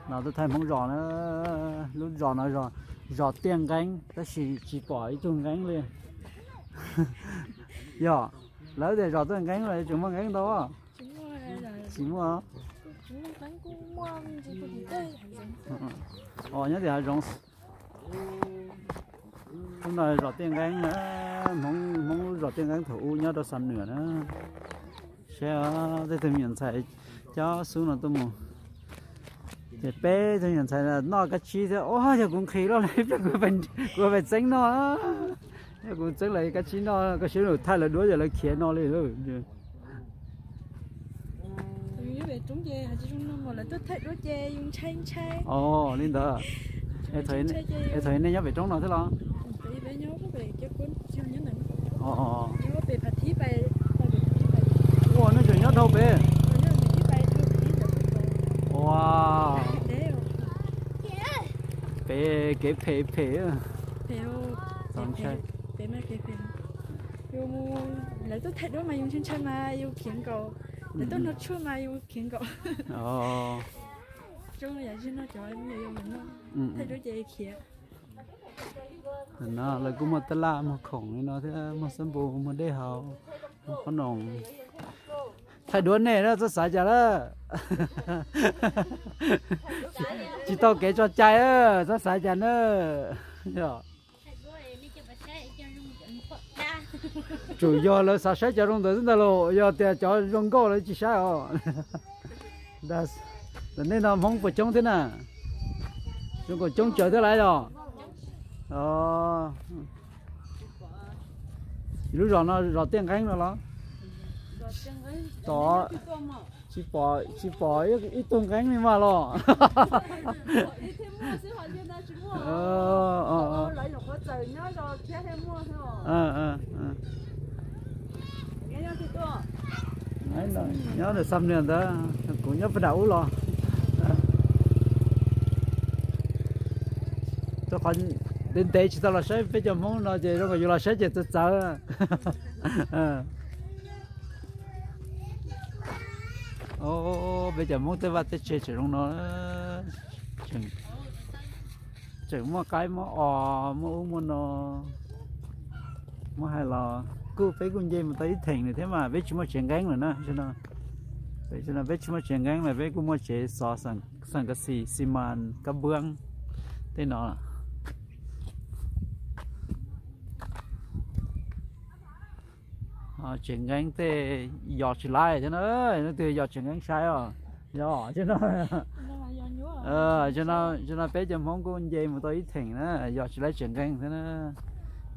No tuaj thaij Hmoob zos na, lub zos no zos Tiaj Nqeeb tab sis tsis pom ib tug nqeeb li. Yog, lawv tias zos Tiaj Nqeeb los tseem muaj nqeeb ntau. Tsis muaj. Os, nyob tim hav zoov. Lub no zos Tiaj Nqeeb na, Hmoob, Hmoob lub zos Tiaj Nqeeb thaum ub nyob rau Xam Nuam na. Saib tej tug me nyuam ntxhais cov xub no tuaj mus. Ces peb tug me nyuam ntxhais noj kab tsib thiab, o, yog kuv nqhis loj li pliag kuv pais txeeb noj. Yog kuv txeeb lawv kab tsib noj, koj saib lawv thaij lawv duab ces lawv khiav no li. Os, li ntawd. Es thaum nej nyob pem roob no thiab los? Ua, nej tseem nyob dhau pem. Ua, pem kev phem phem. Lawv tuaj thaij duab mas yus ntshai ntshai mas yus khiav nkaus, lawv tuaj noj tshuaj mas yus khiav nkaus. Zoo yam li no cov me nyuam yaus mas noj, thaij duab ces khiav. No lawv kuj muag tab laj, muag khoom li no thiab, muag xab npum, muag dej haus, muag qhob noom. Thaij duab nej na, txhob xav cas na. Tsis tau kev tso cai, txhob xav cas na. Yog, tsuas yog lawv xav saib cov zoo ntawd xwb ntag los, yog tias cov zoo nkauj lawv tsis saib os. Tam nej no Hmoob puas coob thiab na? Zoo nkaus coob tsawv thiab lawm yog? Lub zos no zos Tiaj Nqeeb no los? Tsis pom, tsis pom ib tug nqeeb li mas los. Nyob ntawm Xam Nuam ntawd, kuv nyob puag nram ub los. Rau qhov ntev ntev tsis tau los saib peb cov Hmoob no ces zoo nkaus yus los saib ces txawv txawv. Peb cov Hmoob tej vaj tej tsev tseem zoo no, tseem muaj qaib muaj os, muaj ub muaj no. Muab hais los kuj peb kuj nce mus tau ib theem lawm thiab mas peb tsis muaj tsev nqeeb lawm na. Peb tsis muaj tsev nqeeb lawm, peb kuj muaj tsev xov, xeem kas xis, xi mas, kab npuab tej no. Tsev nqeeb tej yos tsis laib thiab na, leej twg yos tsev nqeeb saib os. Yog, tam sim no peb cov Hmoob kuj nce mus tau ib theem na, yos tsis laib tsev nqeeb thiab na.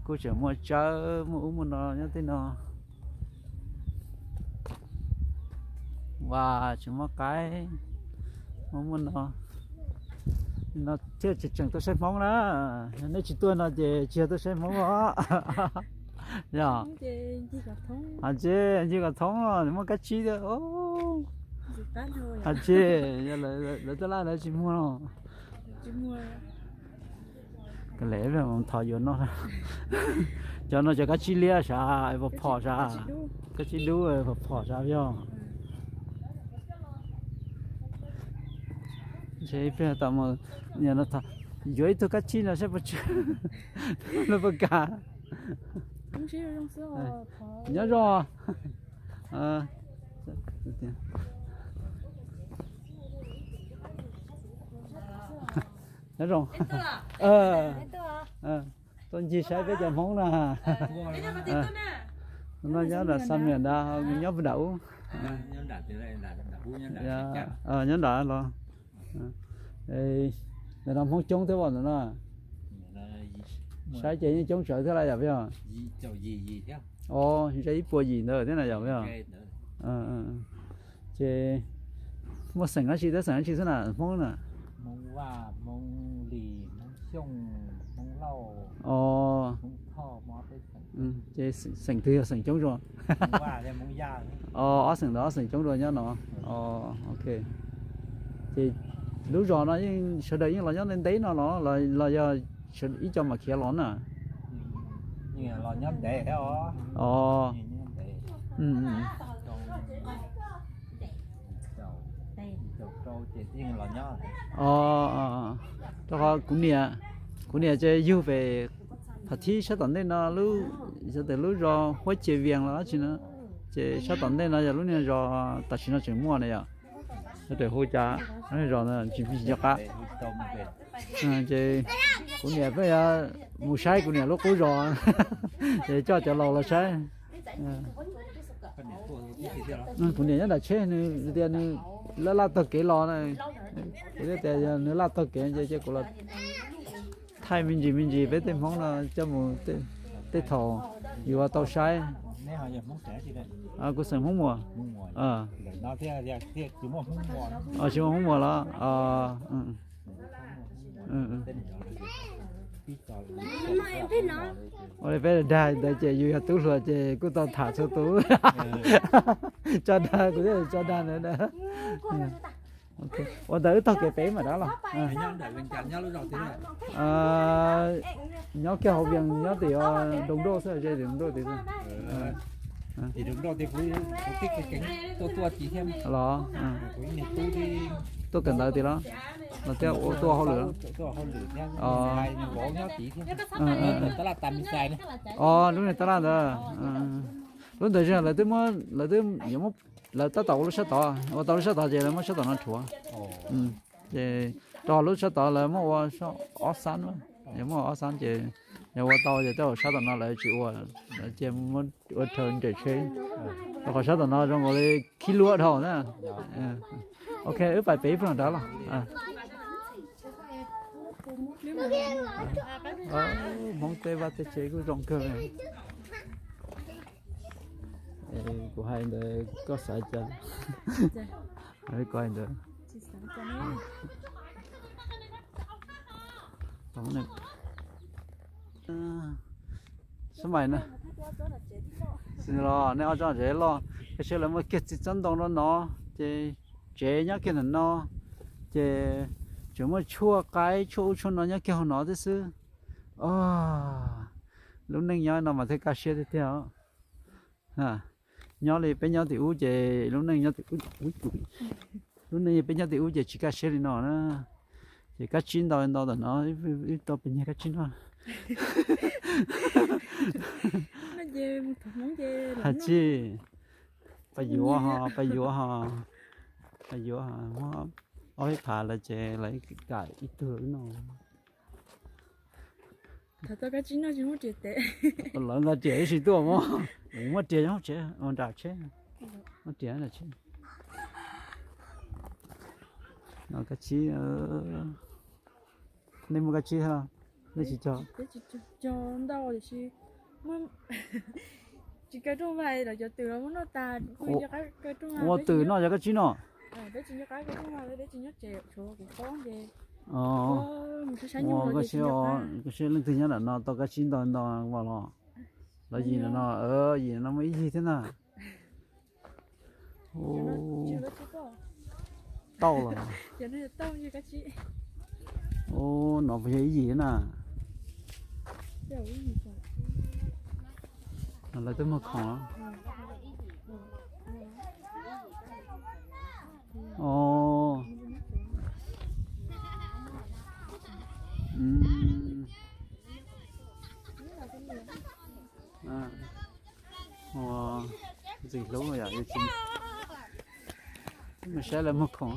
Kuj tseem muaj tsawb muaj ub muaj no nyob tej no. Ua, tseem muaj qaib, muaj muaj no. No thiaj tseem tuaj saib Hmoob na. Nej tsis tuaj no ces tsis yog tuaj saib Hmoob os. Yog, hais tseeb, ncig kom thoob, muaj kab tsib thiab. Hais tseeb, lawv tuaj laj lawv tsis muag los. Ka le thov yuav noj. Cov no cov kab tsib liab sav, phom phom sav, kab tsib dub phom phom sav yog. Ntshe ib pliag tam mus yuav ib tug kab tsib no saib puas tsawg, puas kam. Nyob zoo. Nyob zoo. Tuaj ncig saib peb cov Hmoob na. No nyob nram Xam Nuam ntag, nyob puag nram ub. Nyob nram los. Ntawm no Hmoob coob thiab os ntawm no. Saib ces yeej coob tsawv thiab lawm yom peb os. Os, ze ib puas yim ntawd thiab na yom peb os. Ces muaj xeem dab tsi thiab xeem dab tsi xwb na Hmoob na? Os, ces xeem twg yog xeem coob zoo? Ob xeem ntawd ob xeem coob dua nyob no. Ok. Ces lub zos no yeej sawv daws yeej los nyob ntev ntev no los, los yog ib co mam khiav los na? Os. Rau qhov kuv niam, kuv niam ces yug pem Phav Thib sab tom ntej no, lub, yog tias lub zos Huab Ces Vias los dab tsi no, ces sab tom ntej no yog lub niag zos tam sim no tseem muaj na yom. Lub pem hu cas, lub niag zos no tsis nco qab. Ces kuv niam pheej yuav mus saib kuv niam lub qub zos, ces coj cov laus los saib. Kuv niam nyob nram tsheb, nws tias nws laj laj taug kev los na. Kuv thiaj tias yog nws laj taug kev ces cia kuv los thaij me ntsis me ntsis peb tej Hmoob no coj mus, tej thaum yuav tau saib. Kuv xeem Hmoob Muas. Tsis muaj Hmoob Muas los? Ua li peb dag ntawd ces yus yog tub hluas ces kuj tau tham txhua tus. Tso dag, kuv thiaj tso dag ntawd na. Ua ntawd wb taug kev pem mam rov los. Nyob kiag hauv Vias, nyob tim Doos Nroj xwb, ze Doos Nroj tim xwb. Los tuaj kawm ntawv tim los, los thiab ua tuaj hauj lwm. Os, lub niag tab laj ntawd, lub ntawd lawv twb muab, lawv twb yuav muab, lawv tab tom ua lub sab tod, ua tau lub sab tod ces lawv muab sab tom no rhuav. Ces rau lub sab tod lawv muab ua ob xab, muab ob xab ces yog ua tau ces tej zaum sab tom no lawv tsis ua, lawv cia muab ua rhawv nres tsheb, rau qhov sab tom no zoo nkaus li khib luab dhau na. Ok, wb pais pem ib pliag rov los. Hmoob teb vaj teb tsev kuj zoo kawg li. Kuv hais ntawd koj xav cas? Kuv hais ntawd. Sab mais na, los nej ob tsob tsev loj, kaj siab lawv muaj kiag txiv tsob ntoo rau no, ces tsev nyob kiag ntawm no, ces tseem muaj tshuaj qaib tshuaj ub tshuaj no nyob kiag hauv no thiab xwb. Lub neej nyob no mas thiaj kaj siab tiag tiag os. Nyob li peb nyob tim ub ces lub neej nyob tim ub, lub neej peb nyob tim ub ces tsis kaj siab li no na. Ces kab tsib ntau ntau ntawm no, wb tau pes nyiag kab tsib no. Hais tsis, pab yuav ho, pab yuav ho, pab yuav ho, muab ob peb phav lawm ces lawv kam ib tug no. Lawv nqa riam ib sim tuaj mas, muab riam nyob tsev, nram tsheb, muab riam nram tsheb. No kab tsib, nej muaj kab tsib, nej tsis cog? Tsis kaw rooj vag los cov twm los muab noj tas, ua twm noj cov kab tsib no. Peb tsis nco qab kaw rooj vag, peb tsis nyob tsev, tshuav kuv fob ces ua, kab siab leej twg nyob nram no tau kab tsib ntau ntau los los. Los yim no, yim no muaj ib yig thiab na. Tau los. Ub, no puas yog ib yim na? Lawv twb muag khoom. Os. Ntxim hlub yom, mus saib lawv muag khoom.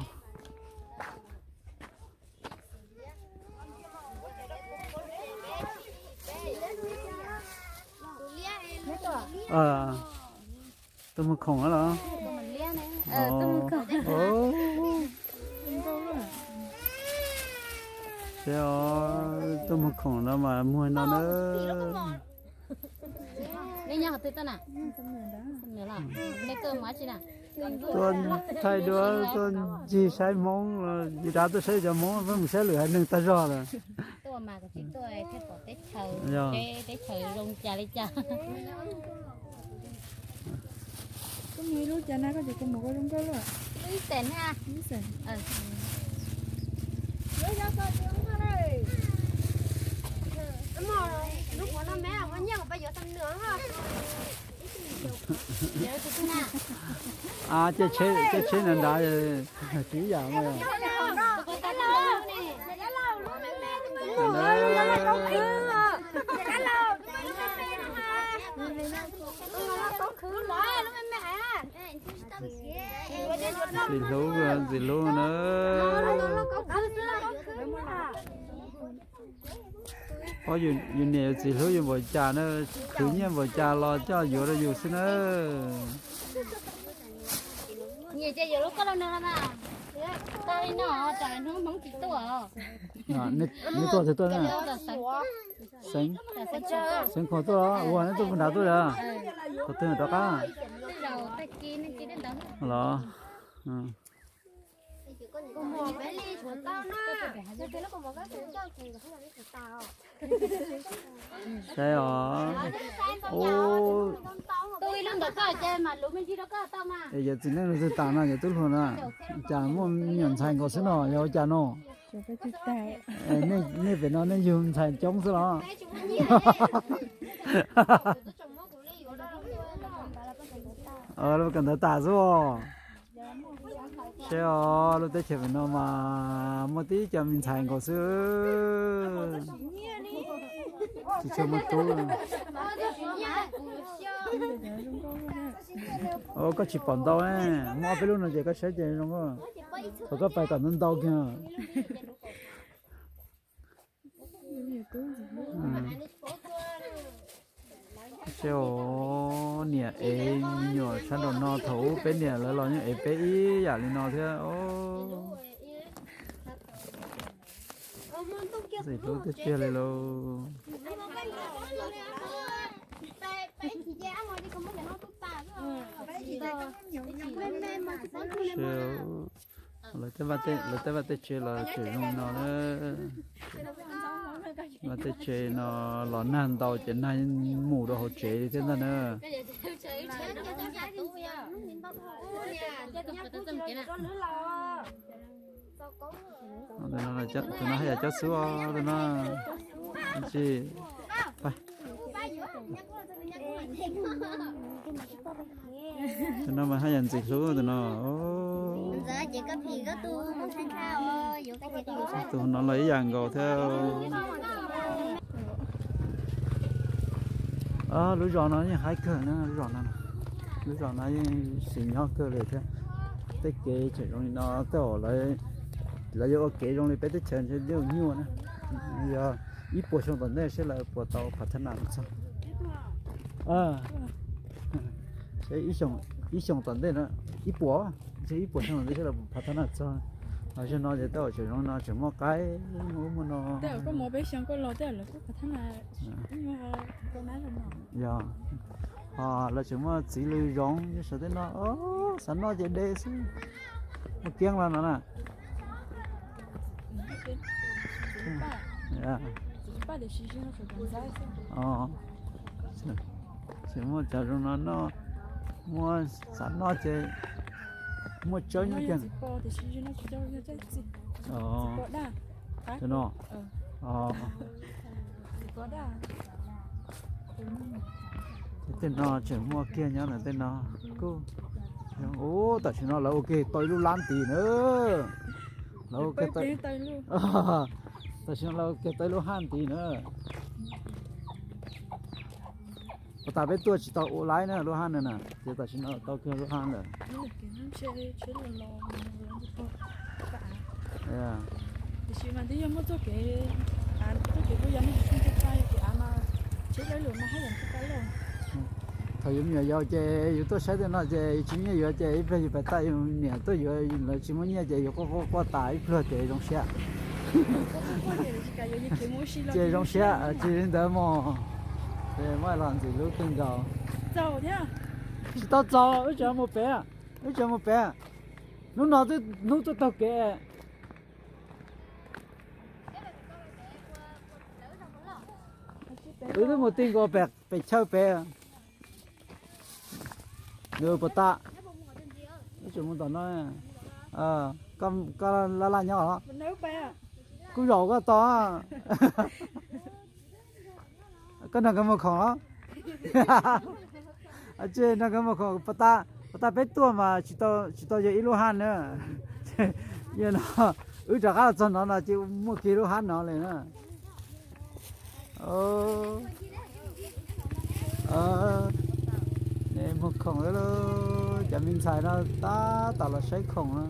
Tuaj muag khoom los? Tuaj muag khoom no mas muag no na. Tuaj thaij duab, tuaj ncig saib Hmoob los, yus rov tuaj saib cov Hmoob, peb mus saib lwm haiv neeg tag zog lawm. A, caij tsheb na nrad, tsis ib yam mas. Ntxim hlub, ntxim hlub na. Ob, yus niam yus txiv hlub yus npaum cas na, khwv nyiaj npaum cas los coj yuav rau yus xwb na. Nyiam ces yuav lub koj los no mas. Tau li no tsam hnub Hmoob tsis tuaj. Neb tuaj twg tuaj na? Xeev, Xeev Khuam tuaj los ua neb tuaj puag nrad tuaj a? Qhov twg rov qab los? Saib os. Es yawm txiv neej lug twg tas no yawm tub hluas na? Cas muaj me nyuam ntxhais nkaus xwb no yog ua cas no? Nej pem no nej yug ntxhais coob xwb los? Lawv kawm ntawv tas xwb os. Saib os, lub teb chaws pem no mas muaj tib co me ntxhais nkaus xwb. Tsis tshua muaj tub. Koj tsis pom ntau, muaj ob peb lub no ces koj saib ces zoo. Thaum koj pais kom ntau ntau kiag. Saib os, niam ev me nyuam sab nraum no, thaum ub peb niam lawv los yeej ev peb ib yam li no thiab. Ntxim hlub tiag tiag li lauj. Lawv tej vaj tej tsev los tseem zoo no na. Vaj tej tsev no los nag ntau ces nag mus rau hauv tsev li thiab ntag na. Tus no haj yam cov xub os, tus no tsis, tus no mas haj yam ntxim hlub tus no. Tus no los ib yam nkaus thiab. Lub zos no yeej haib kawg na, lub zos no, lub zos no yeej sim nyob kawg li thiab. Tej kev tseem zoo li no tej zaum lawv yuav ua kev zoo li peb teb chaws ntshe nyuaj na. Yog ib puas xyoo tom ntej seb lawv puas tau phav thab nas txog. Ib xyoos tom ntej no, ib puas, ntshe ib puas xyoo tom ntej seb lawv phav thab nas txog. Los zaum no ces tej zaum tseem zoo no tseem muaj qaib muaj ub muaj no. Yog, ho lawv tseem muaj txiv lws zoov sawv tej no, xav noj ces de xwb. Muaj kiab los no na. Tsis muaj cov zoo no noj, muaj xav noj ces muaj tsawb nyob kiag. Tus no, tej no tseem muaj kiag nyob ntawm tej no. Kuj, ub, tam sim no lawv ua kiag tau ib lub lab nti na. Lawv ua kiag, tam sim no lawv ua kiag tau ib lub haj nti na. Puas tas peb tuaj tsis tau ua laib na lub haj no na, ces tam sim no tau kiag lub haj lawm. Thaum yus me nyuam yaus ces yus tuaj saib tej no ces yus tsis muaj nyiaj yuav ces ib pliag yus pais tas yus niam tuaj yuav lawv tsis muaj nyiaj ces yus quaj quaj quaj tas ib pliag ces zoo siab. Ces zoo siab tsis li ntawd mog. Ces muab los ntxim hlub kawg nkaus. Tsis tau txaus, wb tseem mus pem, wb tseem mus pem. Hnub no twb hnub tuaj taug kev. Wb twb mus ti nkaus pem chaw pem. Nws puas tas? Wb tseem mus tom no. Koj laj laj nyob os. Kuv zaum koj tos. Koj nrog nkawd mus khoom los? Ces no koj muag khoom, pas tas peb tuaj mas tsis tau yog ib lub hab na. Yog no wb rov qab los txog no no ces muaj kiag lub hab no li na. Muag khoom, cov me ntxhais no tab tom los saib khoom no.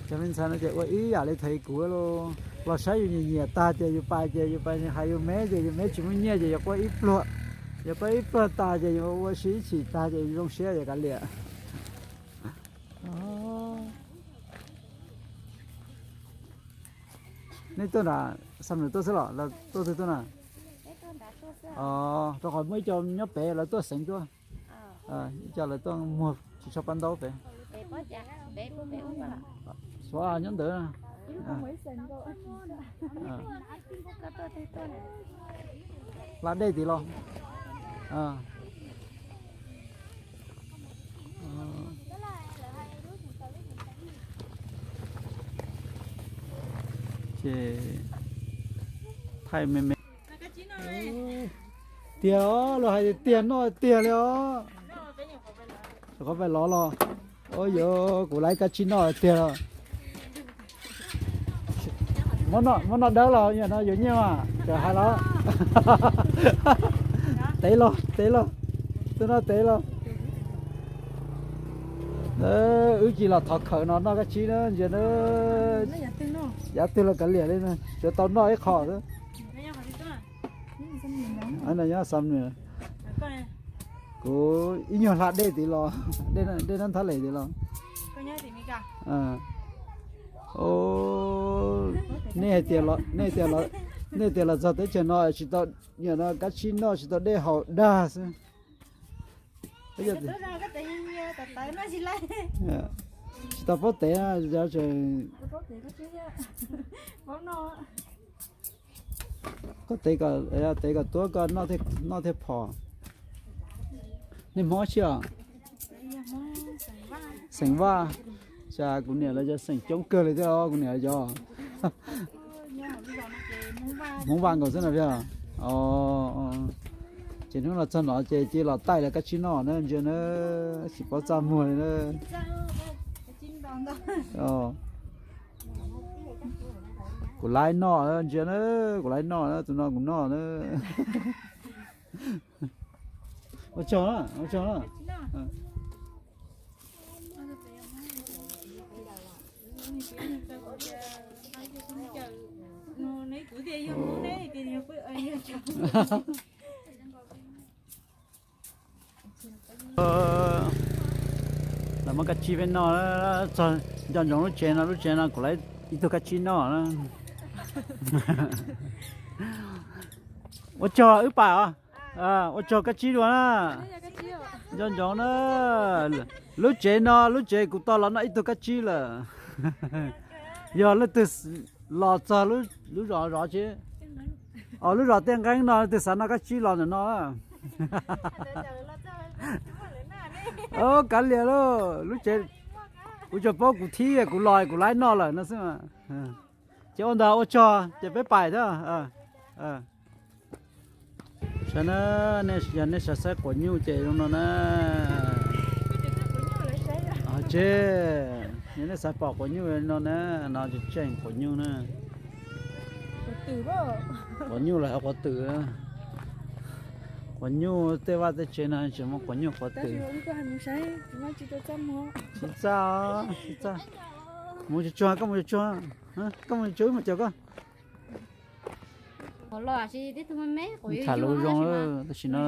Cov me ntxhais no ces ua ib yam li thaum kuv los saib yus nyiam nyiam tag ces yus pais ces yus pais hais yus me ces yus me tsis muaj nyiaj ces yus quaj ib pluag, yus quaj ib pluag tag ces yus ua si ib chim tag ces zoo siab yus kav liam. Nej tuaj nram Xam Nuam tuaj xwb los los tuaj twg tuaj na? Rau qhov muaj ib co nyob pem lawv tuaj xeev tuaj. Ib co lawv tuaj muag tsis tshua pab ntaub pem. Xyov nyob ntawd. Hla dej tid los. Ces thaij me me. Tiag os, luag hais tiag tiag noj tiag li os. Rau qhov pais lov los. Ua yuav kuv laiv kab tsib noj tiag los. Muab noj dawb los yog no yuav nyiaj mas txawm hais los. Tev los tev los, tuaj noj tev los. Wb cia los thov khawm no noj kab tsib na ntsia na. Yav twg los kav liam li na, tsuav tau noj ib qho xwb. Nyob Xam Nuam, kuv ib nyuag hla dej tid los, dej Nab Thab Lem tid los. Nej hais tias, nej tias los txog teb chaws no tsis tau, nim no kab tsib noj tsis tau dej haus dag xwb. Tsis tau paub tev, koj tev kom, tev kom tuab koj noj thiaj phom. Nej Hmoob tsi os? Xeem Vaj. Cas kuv niam lawv cov xeem coob kawg li thiab os, kuv niam lawv cov. Hmoob Vaj nkaus xwb no. Ces hnub no txog no ces cia los taij lawv kab tsib noj na ntsia na, tsis paub txaj muag li na. Kuv laib noj ntsia na, kuv laib noj na, tus no kuv noj na. Ua tsaug, ua tsaug. Lawv muab kab tsib peb noj, txog nco ntsoov lub tsev no, lub tsev no kuv laib ib tug kab tsib noj na. Ua tsaug wb pam os. Ua tsaug kab tsib dua na. Nco ntsoov na, lub tsev no lub tsev kuv tau los noj ib tug kab tsib lawm. Yog leej twg los txog lub zos zov tsi, lub zos Tiaj Nqeeb no leej twg xav noj kab tsib los ntawm no. Kav liam lauj, lub tsev kuv tsuas paub kuv thib kuv los kuv laib noj lawm no xwb. Ces ua ntawd ua tsaug ces peb pais thiab. Saib na, yog nej xav saib quav nyuj ces zoo no na. Tsis, yog nej xav pom quav nyuj no na, no tseem quav nyuj na. Quav nyuj los yog quav twm. Quav nyuj tej vaj tej tsev no tseem muaj quav nyuj quav twm. Tsis txaj, tsis txaj. Mus tsuag tsuag, koj mus tsuag tsuag, koj mus tsuag wb mus caum koj. Tham lus zoo, tam sim no.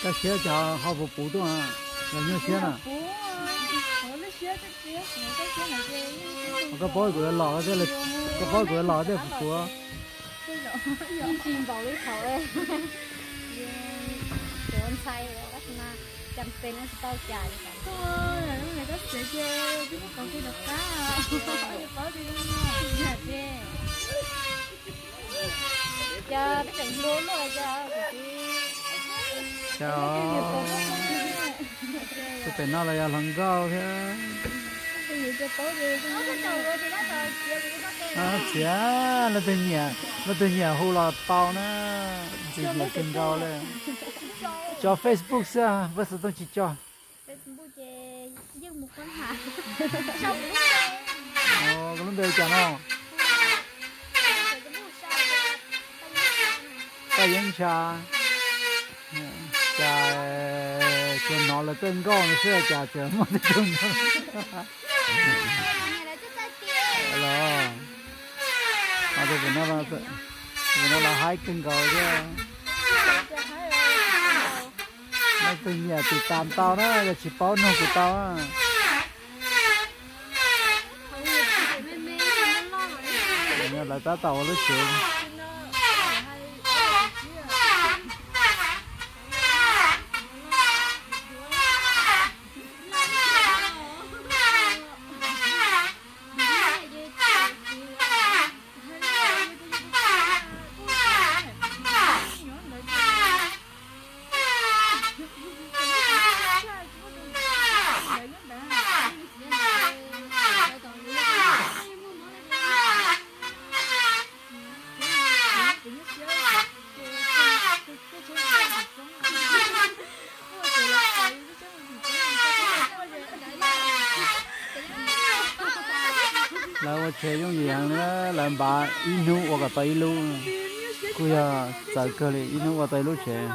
Kaj siab ces ho puv puv tuaj, los nyuaj siab na. Koj paub kuv yuav los, koj paub kuv yuav los tej puv puv. Ib ntsis npaum li thaum ua ntxhais, tab sis mas cas pes no tsis tau cas li cas. Cas peb tseem hluas luaj cas. Tus pem no los yog hluas nkauj thiab. Txiav, leej twg nyiam, leej twg nyiam hu los tau na. Ntxim nyiam kawg nkaus li. Tso Facebook xwb, Paj Xov Tooj tsis tso. Koj lub npe cas no? Paj Yeeb Ntsha. Cas tsuas hnov lawv tej nkauj no xwb cas tseem muaj tej tug no los. Tus no los haib kawg nkaus thiab. Leej twg nyiam tiv tas tau na, yog tsis paub nug kuv tau. Lawv tab tom ua lub tsev. Lawv ua tsev yooj yim heev li, lawv npav ib hnub ua kom tau ib lub, kuj yog txawv kawg li, ib hnub ua tau ib lub tsev.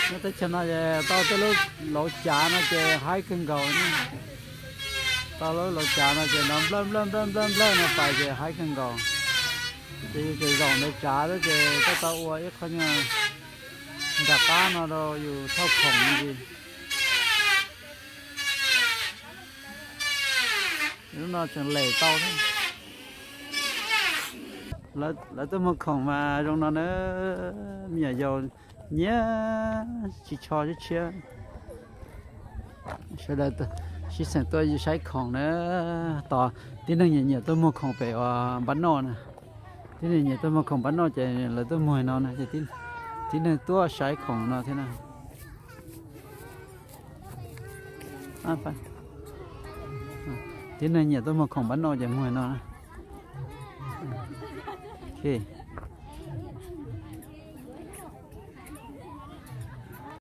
Nyob teb chaws no ces tau tej lub lauv cav no ces haib kawg nkaus. Tau lub lauv cav no ces nrov nplawj nplawj nplawj nplawj nplawj no pais ces haib kawg nkaus. Ces yus tseem zaum ntawd tsav xwb ces koj tau ua ib qho nyuag nram qab no rau yus thauj khoom li. Lub no tseem lem tau thiab. Lawv tuaj muag khoom mas zoo no na, me nyuam yaus nyiam tsis tsho tshiab tshiab. Sawv daws sib xeem tuaj saib khoom na. Tos tib neeg nyiam nyiam tuaj muag khoom pem uas npab noj na. Tib neeg nyiam tuaj muag khoom npab noj ces lawv tuaj muag no na, ces tib neeg tuaj saib khoom no thiab na. Tib neeg nyiam tuaj muag khoom npab noj ces muag no na.